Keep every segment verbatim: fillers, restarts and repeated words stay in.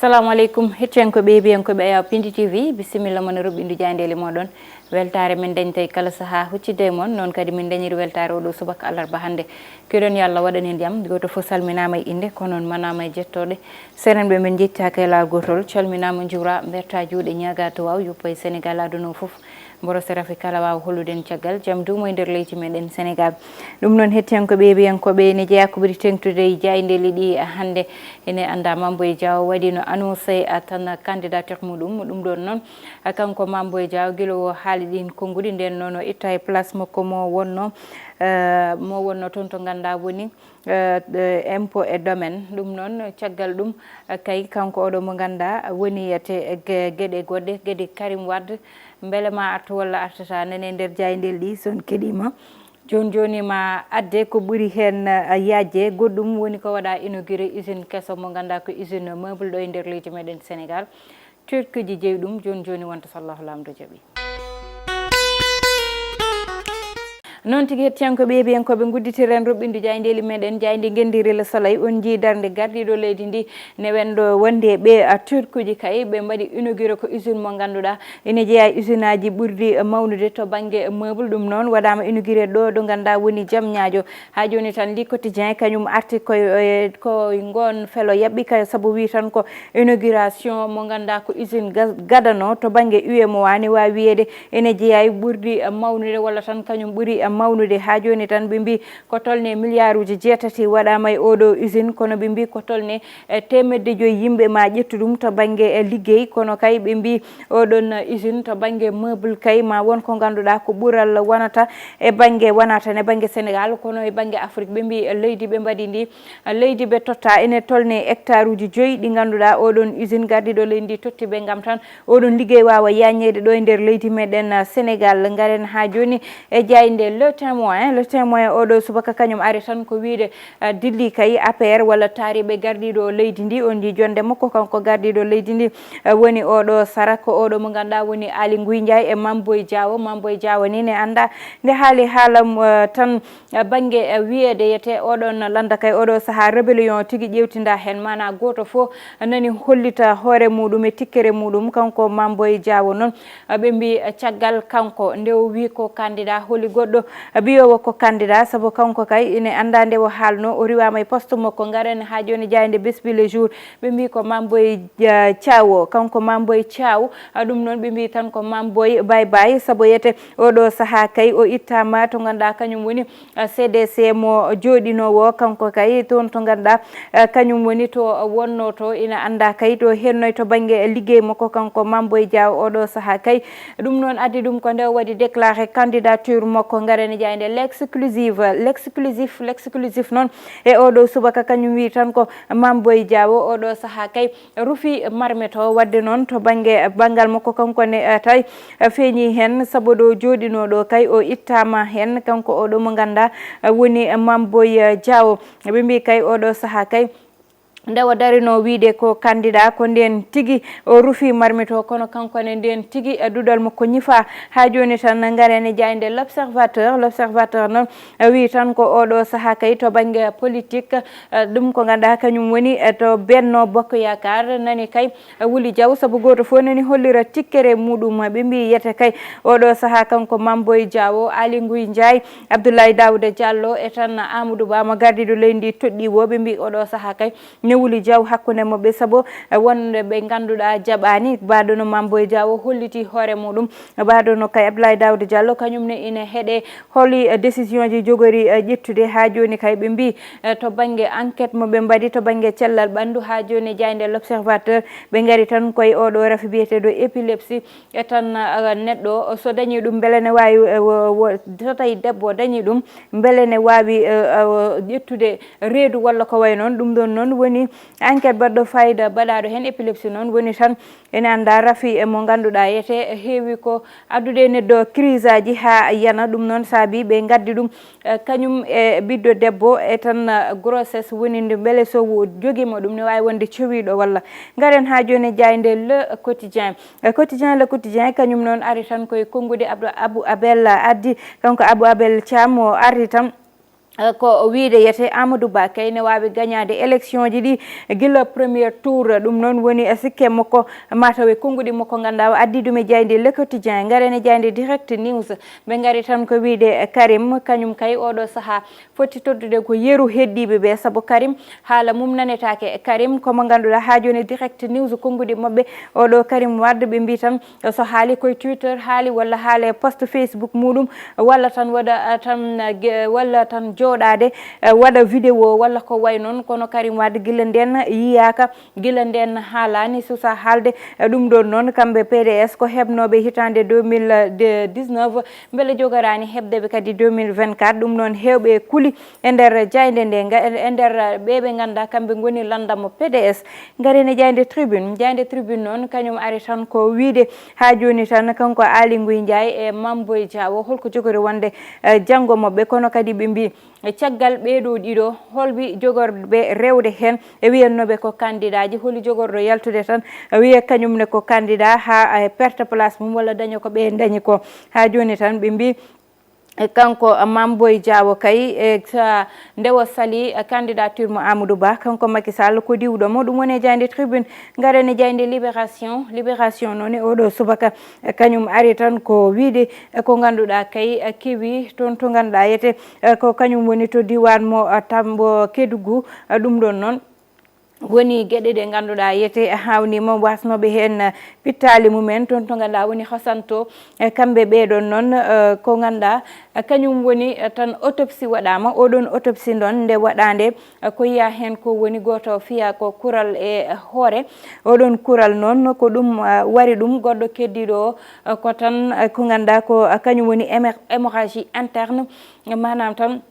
Assalamu aleykum, hettiyankooɓe e heɗiyankooɓe Ayaw Pindi T V, bisimilla mon e roɓɓindu jaayndeeli mooɗon. Weltaare men dañta e kala sahaa huccitde e mon, noon kadi min dañiri weltaare oɗo subaka alarba hannde. Keɗon yo Allah waɗan en jam, gooto fof salminaama e innde, kono on manaama e jettooɗe. Seerenɓe men njettaaka e laawol gootol, calminaama njuura, mberta juuɗe, ñaaga to waaw, yoppa e Senegaal aduna o fof. Mboro serafi kala waawa hollude en caggal jam duumo e nder leydi meɗen Senegaal. Ɗum noon hettiyankooɓe e heɗiyankooɓe ene jeyaa ko ɓuri teeŋtude e jaayndeeli ɗi hannde. Ene anndaa Mambo e Diaw waɗi no annoncé a tan candidature muɗum. Ɗum ɗoon noon, a kanko Mambo e Diaw gila o haali ɗiin konnguɗi, ndeen noon o itta e place makko mo wonno, eh, mo wonno toon to ngannduɗaa woni, eh, eh, impôt et domaine. Ɗum noon caggal ɗum, eh, kay kanko oɗo mo ngannduɗaa woni te ge-, geɗe goɗɗe, geɗe Karim Wade, mbele ma artu walla artata nane nder jaayndeeli ɗi, so on keɗiima. Jooni jooni ma adde ko ɓuri heen, eh, yaajde. Goɗɗum woni ko waɗa inauguré usine keso mo ngannduɗaa ko usine meuble ɗo e nder leydi meɗen Senegaal. Turkuji jeyi ɗum, jooni jooni wonta so Allahu Laamɗo jaɓi. Noon tigi hettiyankooɓe e heɗiyankooɓe, ngudditiren roɓɓindu jaayndeeli meɗen, jaaynde ngenndi Le Soleil. On njii darnde gardiiɗo leydi ndi ne wonno wonde e ɓee, a, Turkuji kay ɓe mbaɗi inauguré ko usine mo ngannduɗaa ene jeyaa e usine aji ɓurɗi mawnude to bannge meuble. Ɗum noon waɗaama inauguré ɗo ɗo ngannduɗaa woni Jam Ñaajo. Haa jooni tan, Le Quotidien kañum arti koye, e, ko ngoon felo yaɓɓi kay, sabu wii tan ko inauguration mo ngannduɗaa ko usine ga-, gadano to bannge U M O A, ne waawi wiyeede ene jeyaa e ɓurɗi mawnude walla tan kañum ɓuri mawnude. Haa jooni tan ɓe mbii ko tolnii miliyaaruuji jeetati waɗaama e oɗo usine, kono ɓe mbii ko tolnii, e, teemedde joyi yimɓe ma ƴettu ɗum to bannge, e, liggey, kono kay ɓe mbii oɗon usine to bannge meuble kay ma won ko ngannduɗaa ko ɓural wonata e bannge, wonaa tan e bannge Senegaal, kono e bannge Afrik. Ɓe mbii leydi ɓe mbaɗi ndi, leydi ɓe totta ene tolnii hectare uji joyi ɗi ngannduɗaa oɗon usine gardiiɗo leydi ndi totti ɓe ngam tan oɗon liggey waawa yaajneede ɗo e nder leydi meɗen, ah, Senegaal. Ngaren haa jooni e jaaynde Le Témoin. Le Témoin oɗo subaka kañum ari tan ko wiyde, ah, dilli kay A P R walla taariiɓe gardiiɗo leydi ndi, on njii jonnde makko kanko gardiiɗo leydi ndi, ah, woni oɗo sara ko oɗo mo ngannduɗaa woni Aly Ngouille Ndiaye e Mame Boye Diao. Mame Boye Diao ni ne anndaa nde haali haala, ah, tan, ah, bannge, ah, wiyeede yete oɗon lannda kay oɗo sahaa rébellion tigi ƴeewtinda heen, maanaa gooto fof nani hollita hoore muɗum e tikkere muɗum. Kanko Mame Boye Diao noon, ah, ɓe mbii, ah, caggal kanko nde o wii ko candidat, holi goɗɗo, ah, mbiyoowo ko candidat, sabu kanko kay ine anndaa nde o haalno, o riiwaama e poste makko. Ngaren haa jooni jaaynde Bés Bi Le Jour, ɓe mbii ko Mame Boye, ah, Thiaw, kanko Mame Boye Thiaw, ah, ɗum noon ɓe mbii tan ko Mame Boye bye bye, sabu yete oɗo sahaa kay o ittaama to ngannduɗaa kañum woni, ah, C D C mo jooɗinoowo, kanko kay toon to ngannduɗaa, ah, kañum woni to wonno to ina anndaa kay to hennoy to bannge liggey makko kanko Mame Boye Diao oɗo sahaa kay. Ɗum noon addi ɗum ko nde o waɗi déclaré candidature makko. Ngaren e jaaynde L'Exclusive, L'Exclusif, L'Exclusif noon e oɗo subaka kañum wii tan ko Mame Boye Diao oɗo sahaa kay rufi marmite o. Waɗde noon to bannge, banngal makko kanko ne, eh, tawi, eh, feeñii heen, sabu ɗo jooɗinoo ɗo kay o ittaama heen, kanko oɗo mo ngannduɗaa, eh, woni Mame Boye, eh, Diao. Ɓe mbii kay oɗo sahaa kay nde o darinoo wiyde ko candidat, ko ndeen tigi o rufi marmite o, kono kanko ne ndeen tigi, eh, duɗal makko ñifaa. Haa jooni tan ngaren e jaaynde L'Observateur. L'Observateur noon, eh, wii tan ko oɗo sahaa kay to bannge politique, eh, ɗum ko ngannduɗaa kañum woni, eh, to Benno Bokk Yaakaar nani kay, eh, Wuli Jaw, sabu gooto fof nani hollira tikkere muɗum. Ɓe mbii yete kay oɗo sahaa kanko Mame Boye Diao, Aly Ngouille Ndiaye, Abdoulaye Daouda Diallo e tan Amadou Ba mo gardiiɗo leydi ndi toɗɗii wo, ɓe mbii oɗo sahaa kay ne Wuli Jaw hakkunde maɓɓe, sabu, eh, wonɓe ɓe ngannduɗaa jaɓaani. Mbaɗo no Mame Boye Diao holliti hoore muɗum, mbaɗo no kay Abdoulaye Daouda Diallo kañum ne ina heɗe holi, eh, décision ji jogori, eh, ƴettude. Haa jooni kay ɓe mbii, eh, to bannge enquête mo ɓe mbaɗi to bannge cellal ɓanndu, haa jooni jaaynde L'Observateur ɓe ngari tan koye oɗo rafi biyeteeɗo épilepsie. E tan, ah, neɗɗo so dañii ɗum, mbele ne waawi, eh, wo-, wo-, so tawii debbo dañii ɗum, mbele ne waawi, eh, eh, ƴettude reedu walla ko wayi noon. Ɗum ɗoon noon woni enquête baɗɗo fayida baɗaaɗo heen épilepsie noon woni tan ene anndaa rafi e mo ngannduɗaa yete heewi ko addude neɗɗo crise aji haa yana. Ɗum noon saabi ɓe ngaddi ɗum, eh, kañum e ɓiɗɗo debbo e tan, eh, grossesse woni nde mbele so wo-, jogiima ɗum ne waawi wonde cowiiɗo walla. Ngaren haa jooni jaaynde Le Quotidien. E Quotidien, Le Quotidien, kañum noon ari tan koye konnguɗi Abdou, Abou Abel addi. Kanko Abou Abel Thiam o ari tan Eh, ko wiyde yete Amadou Ba kay ne waawi gañaade élection ji ɗi gila premier tour. Ɗum noon woni, eh, sikke makko, mataw e konnguɗi makko ngannduɗaa o addi ɗum e jaaynde Le Quotidien. Ngaren e jaaynde Direct News, ɓe ngari tan ko wiyde, eh, Karim, kañum kay oɗo sahaa foti toddude ko yeru heddiiɓe ɓe, sabu Karim haala mum nanetaake. Karim ko mo ngannduɗaa haa jooni Direct News konnguɗi maɓɓe, oɗo Karim Wade, ɓe mbi tan so haali koye Twitter haali walla haali e post Facebook muɗum, walla tan waɗa, ah, tan, ah, ge-, walla tan jooɗaade, eh, waɗa vidéo walla ko way noon, kono Karim Wade gila nden yiyaaka, gila nden haalaani, susa haalde. Eh, ɗum ɗon noon, kamɓe P D S ko heɓnooɓe hitaande deux mille dix-neuf, mbele jogoraani heɓde ɓe kadi deux mille vingt-quatre. Ɗum noon heewɓe kuli e nder jaaynde nde, nga-, e nder ɓe ɓe ngannduɗaa kamɓe ngoni lanndam P D S. Ngaren e jaaynde Tribune. Jaaynde Tribune noon, kañum ari tan ko wiyde haa jooni tan, kanko Aly Ngouille Ndiaye e Mame Boye Diao, holko jogori wonde, eh, janngo maɓɓe, kono kadi ɓe mbi, eh, caggal ɓee ɗoo ɗiɗo, holɓe jogorɓe rewde heen? E wiyatnooɓe ko kandidaaji, holi jogorɗo yaltude tan, eh, wiya kañum ne ko kandidaa haa, eh, perte place mum walla daña ko ɓe dañi ko. Haa jooni tan ɓe mbi, e kanko Mame Boye Diao kay, e sa-, nde o sali, e, candidature mo Amadou Ba, kanko Macky Sall ko diwɗo mo, ɗum woni e jaaynde Tribune. Ngaren e jaaynde Libération. Libération noon e oɗo subaka, e, kañum ari tan ko wiyde, e, ko ngannduɗaa kay, e, kewi toon to ngannduɗaa yete, e, ko kañum woni to diiwaan mo, e, Tambo Kédougou, e, ɗum ɗon noon woni geɗe ɗe ngannduɗaa yete haawniima, waasnooɓe heen pittaali mumen toon to ngannduɗaa woni Xosanto. E, kamɓe ɓee ɗoon noon, e, ko ngannduɗaa, e, kañum woni, e, tan autopsie waɗaama. Oɗon autopsie ɗon nde waɗaande, e, ko yiyaa heen ko woni gooto fiyaa ko kural e hoore. Oɗon kural noon ko ɗum, e, wari ɗum goɗɗo keddiiɗo o, e, ko tan, e, ko ngannduɗaa ko, e, kañum woni hémor-, hémorragie interne, maanaam tan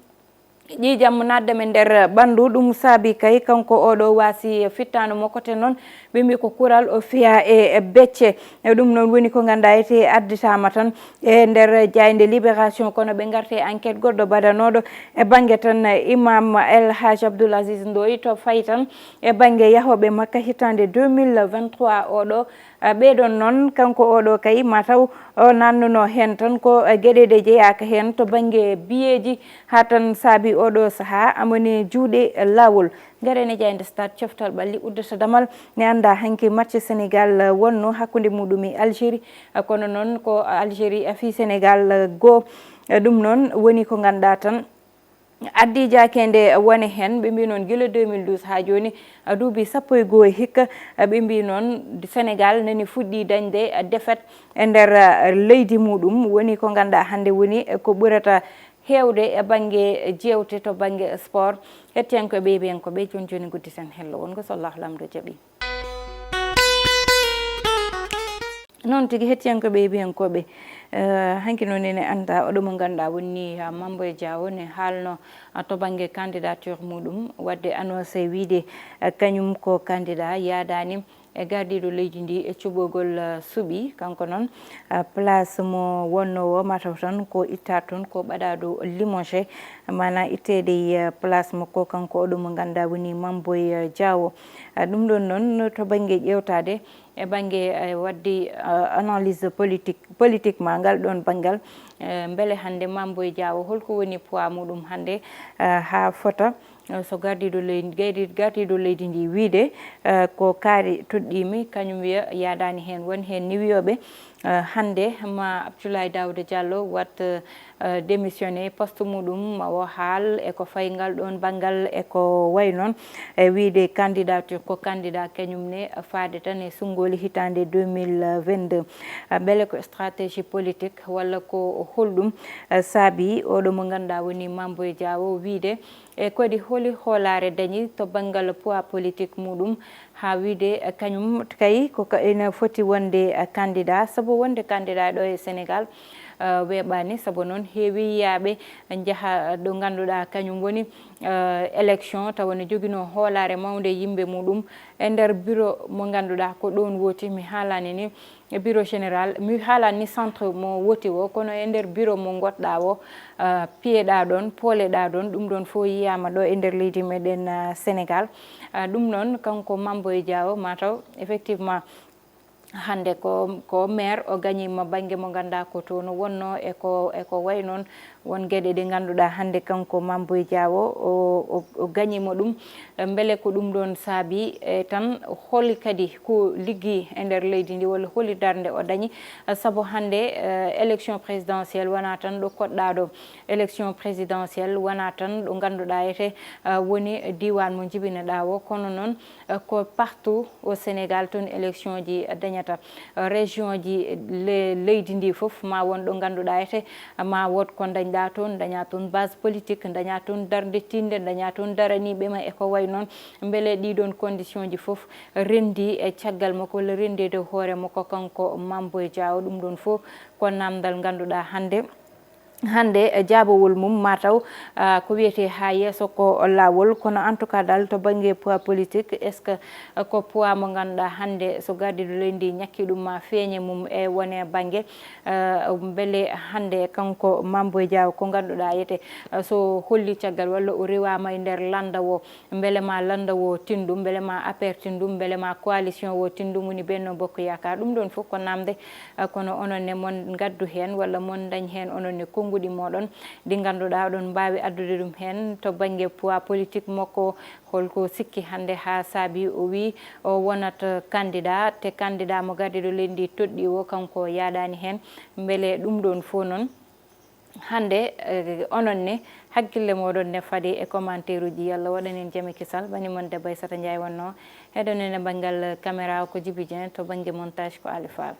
ƴiiƴam naatde men nder ɓanndu, ɗum saabi kay kanko oɗo waasi fittaandu mo, kote noon ɓe mbi ko kural o fiya e, e becce. E ɗum noon woni ko ngannduɗaa ete additaama tan e nder jaaynde Libération, kono ɓe ngarte enquête goɗɗo badanooɗo e bannge tan Imam El Hadj Abdoul Aziz Ndoye to fayi tan e bannge yahooɓe Makka hitaande deux mille vingt-trois oɗo. Eh, ɓee ɗoon noon, kanko oɗo kay, mataw o nannuno heen tan ko, eh, geɗe ɗe jeyaaka heen to bannge biyeeji, haa tan saabi oɗo sahaa amani juuɗe laawol. Ngaren e jaaynde Stade, coftal ɓalli uddata damal, ne annda hanki match Sénégal, eh, wonno hakkunde muɗum e Algérie, eh, kono noon ko Algérie, eh, fii Sénégal, eh, goo. Eh, ɗum noon woni ko ngannduɗaa tan, addi jaakeende wone heen, ɓe mbi noon gila deux mille douze haa jooni, a, duuɓi sappo e goo e hikka, a, ɓe mbi noon Sénégal nani fuɗɗi dañde, a, défaite e nder, a, leydi muɗum. Woni ko ngannduɗaa hannde woni ko ɓurata heewde e bannge jeewte to bannge sport. Hettiyankooɓe e ɓiyankooɓe, jooni jooni ngudditen hello wongo so Allahu Laamɗo jaɓi. Noon tigi, hettiyankooɓe e ɓiyankooɓe, eh, hanki noon ene annda oɗo mo ngannduɗaa woni, ah, Mame Boye Diao ne haalno, ah, to bannge candidature muɗum, waɗde annoncé wiyde, ah, kañum ko candidat, yaadaani e gardiiɗo leydi ndi e cuɓogol, ah, suɓi. Kanko noon, ah, place mo wonno o, mataw tan ko itta toon, ko ɓaɗaaɗo limogé, maanaam itteede e, ah, place makko, kanko oɗo mo ngannduɗaa woni Mame Boye, ah, Diao. Ah, ɗum ɗoon noon to bannge ƴeewtaade, e bannge, eh, waɗde, eh, analyse politique, politiquement ngal ɗoon banngal, eh, mbele hannde Mame Boye Diao holko woni poids muɗum hannde, eh, haa fota, eh, so gardiiɗo leydi, gaydi-, gardiiɗo leydi ndi wiyde, eh, ko kaari toɗɗiimi, kañum wiya yaadaani heen, won heen ni wiyooɓe, eh, hannde ma Abdoulaye Daouda Diallo wat, eh, eh, démissionné poste muɗum, ma o haal e ko fayi ngal ɗoon banngal e ko wayi noon, e wiyde candidature ko candidat kañum ne faade tan e sunngooli hitaande deux mille vingt-deux. Eh, mbele ko stratégie politique walla ko holɗum, eh, saabi oɗo mo ngannduɗaa woni Mame Boye Diao wiyde, e kadi holi hoolaare dañi to banngal poids politique muɗum? Haa wiyde, eh, kañum kay ko ka-, ina foti wonde, eh, candidat, sabu wonde candidat ɗo e Sénégal, eh, weeɓaani, sabu noon heewi yiyaaɓe njaha ɗo ngannduɗaa kañum woni, eh, élection, tawa ne joginoo hoolaare mawnde yimɓe muɗum e nder bureau mo ngannduɗaa ko ɗoon wooti. Mi haalaani ni e bureau général, mi haalani centre mo woti o, kono e nder bureau mo ngonɗaa o, ah, piyeɗaa ɗoon, pooleɗaa ɗoon, ɗum ɗoon fof yiyaama ɗo e nder leydi meɗen, ah, Sénégal. Ah, ɗum noon, kanko Mame Boye Diao, mataw, effectivement, Hannde ko, ko maire, o gañiima bannge mo ngannduɗaa ko toon o wonnoo, e ko, e ko wayi noon won geɗe ɗe ngannduɗaa hannde kanko Mame Boye Diao o, o, o gañiima ɗum. Mbele ko ɗum ɗoon saabi, e tan holi kadi ko liggi e nder leydi ndi, walla holi darnde o dañi? Sabu hannde, eh, élection présidentielle wonaa tan ɗo koɗɗaa ɗo. Élection présidentielle wonaa tan ɗo ngannduɗaa ete, eh, woni diiwaan mo njibinoɗaa o, kono noon, eh, ko partout au Sénégal toon élection ji dañata. Eh, région ji le-, leydi ndi fof ma won ɗo ngannduɗaa ete, ma wood ko dañɗaa toon, dañaa toon base politique, dañaa toon darnde tiiɗnde, dañaa toon daraniiɓe ma e ko wayi noon. Mbele ɗii ɗoon condition ji fof renndii e caggal makko walla renndii e dow hoore makko kanko Mame Boye Diao? Ɗum ɗoon fof ko naamndal ngannduɗaa hannde. Hannde, eh, jaabawol mum mataw, ah, ko wiyetee haa yeeso ko laawol, kono en tout cas dal to bannge poids politique, est-ce que, eh, ko poids mo ngannduɗaa hannde so gardiiɗo leydi ndi ñakkii ɗum ma feeñe mum e wone bannge, eh, mbele hannde kanko Mame Boye Diao ko ngannduɗaa ete, eh, so holli caggal walla o rewaama e nder lannda o, mbele ma lannda o tinndum, mbele ma A P R tinndum, mbele ma coalition o tinndum, woni Benno Bokk Yaakaar? Ɗum ɗoon fof ko naamnde, eh, kono onon ne mon ngaddu heen walla mon ndañ heen onon ne konnguɗi mooɗon ɗi ngannduɗaa oɗon mbaawi addude ɗum heen to bannge poids politique makko. Holko sikki hannde haa saabi o wii o wonat candidat, te candidat mo gardiiɗo leydi ndi toɗɗii o kanko yaaɗaani heen? Mbele ɗum ɗoon fof noon hannde, eh, onon ne, hakkille mooɗon ne faade e commentaire uji, yalla waɗan en jam e kisal. Bani mon debbo Aissata Ndiaye wonnoo, heɗonen e banngal caméra o ko Djiby Dieng, to bannge montage ko Ali Fall.